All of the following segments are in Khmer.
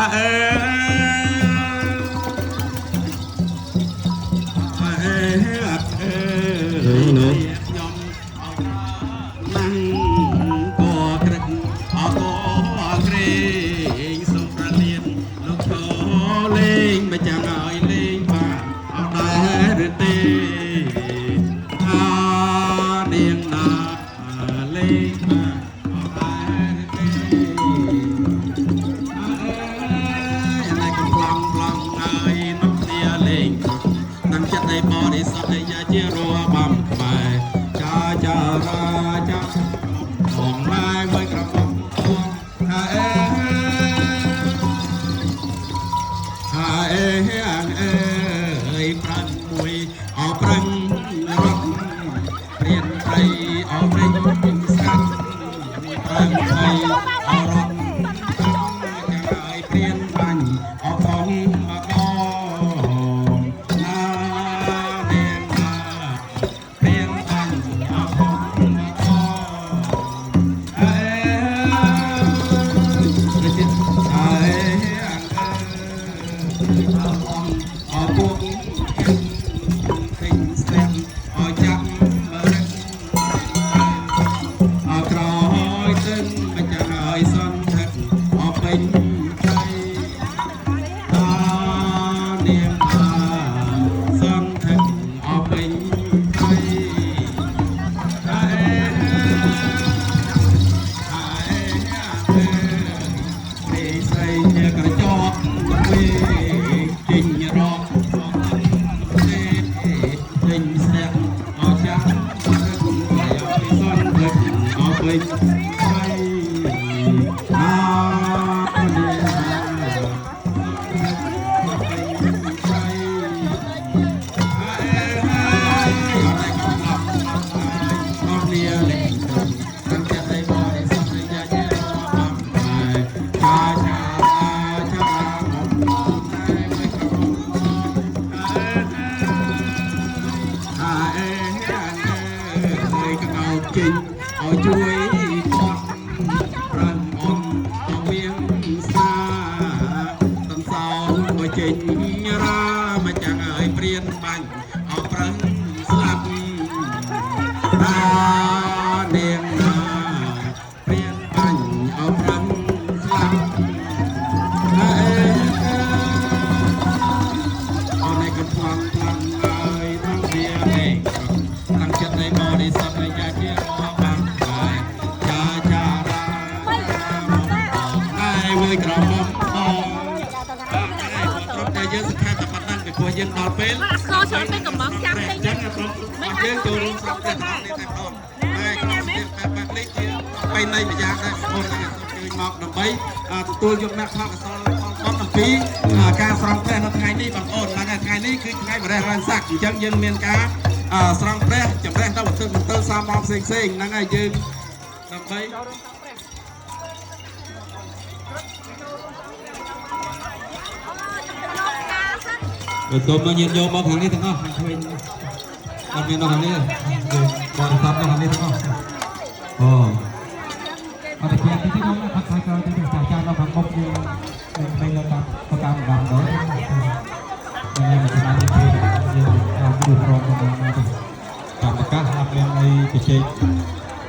អេអេអេខ្ញុំណាំងកក្រឹកអកក្រែងសូមប្រលានលោកឈរលេងមកចាំឲ្យលេងបានអត់ដែរឬទេអានាងណាលេងបានអត់ដែរឬទេ អើយអណៃកំប្លង់ប្លង់ហើយនំគ្នាលេងតាំងចិត្តឲ្យបរិសុទ្ធឲ្យយ៉ាជារបំខ្មែរចាចារាចាបងម៉ែមួយក្រមុំថាអេថាអេអាងអើយប្រាំមួយអប្រឹងរត់ព្រៀនព្រៃអប្រេងស្កាត់មួយប្រាំបីអរត់ ចាំឲ្យព្រៀនបាញ់អផងមកអមណានាងណាព្រៀនបាញ់អផងមកអមអេនេះទៀតអេអង្អើអងអពួកទិញស្លាំងអចាំរឹក អក្រោយទឹងម្ចាស់ហើយសន្ធិដ្ឋអពេញใจតានាងអាសន្ធិដ្ឋអពេញใจតាអេអាអេអាអេនេះស្រីជាក្រចកវិញចេញរកទេចេញស្នាក់អចាំ សន្តិអពេញហើយអានិអាអេអេកងោចេញឲ្យជួយគាត់ប្រាំអនអវៀងសាតំសោមកចេញរាមកចាំងឲ្យព្រៀនបាញ់អប្រឹងស្លាប់តានាងណាព្រៀនបាញ់អប្រឹងស្លាប់អេ អរនេះកំប្លង់ប្លង់ហើយទាំងវាឯងតាំងចិត្តនៃបរិសុទ្ធនៃយ៉ាជារបស់បានហើយចាចារាហើយមួយក្រមុំបងត្រឹមតែយើងសង្ខេបតែប៉ុណ្ណឹងពីព្រោះយើងដល់ពេល ខច្រើនពេកកំងចាំតិច អញ្ចឹងក្រុមយើងចូលរួមស្រុកព្រះទាំងនេះតែម្ដងហើយក្រុមទៀតបែបនេះជាបីនៃម្យ៉ាងដែរបងប្អូនទាំងសូមជួយមកដើម្បីទទួលយកមគ្គផលកុសលផលបុណ្យអំពីការស្រង់ព្រះនៅថ្ងៃនេះបងប្អូនហ្នឹងហើយថ្ងៃនេះគឺថ្ងៃបរិះរ៉ានស័កអញ្ចឹងយើងមានការស្រង់ព្រះចម្រេះទៅបន្ទិលបន្ទិលសាមងផ្សេងផ្សេងហ្នឹងហើយយើងដើម្បី សូមញាតិញោមមកខាងនេះទាំងអស់ខាងឆ្វេងអត់មាននៅខាងនេះទេបរិស័ទនៅខាងនេះទាំងអស់អូអត់តែទីទីមកខាងក្រោយក្រោយទីចាស់ចាស់នៅខាងមុខយើងមិននៅតាមតាមតាមដល់តែមួយឆ្នាំនេះគឺយើងអត់ព្រោះព្រមទៅមកទេកម្មការអត់មានអីជជែក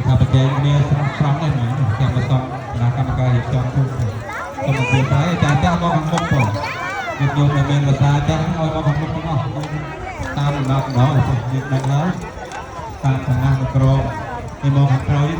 ថាប្រជែងគ្នាស្រស់ស្រង់ដែរមែនចាំមកសំគណៈកម្មការរៀបចំទូសូមអធិស្ឋានចាស់ចាស់មកខាងមុខផង ញាតិញោមដែលមានភាសាចាស់ឲ្យមកខាងមុខទាំងអស់តាមលំដាប់ដល់យើងដឹងហើយតាមឋានៈក្រមនេះមកខាងក្រោយ។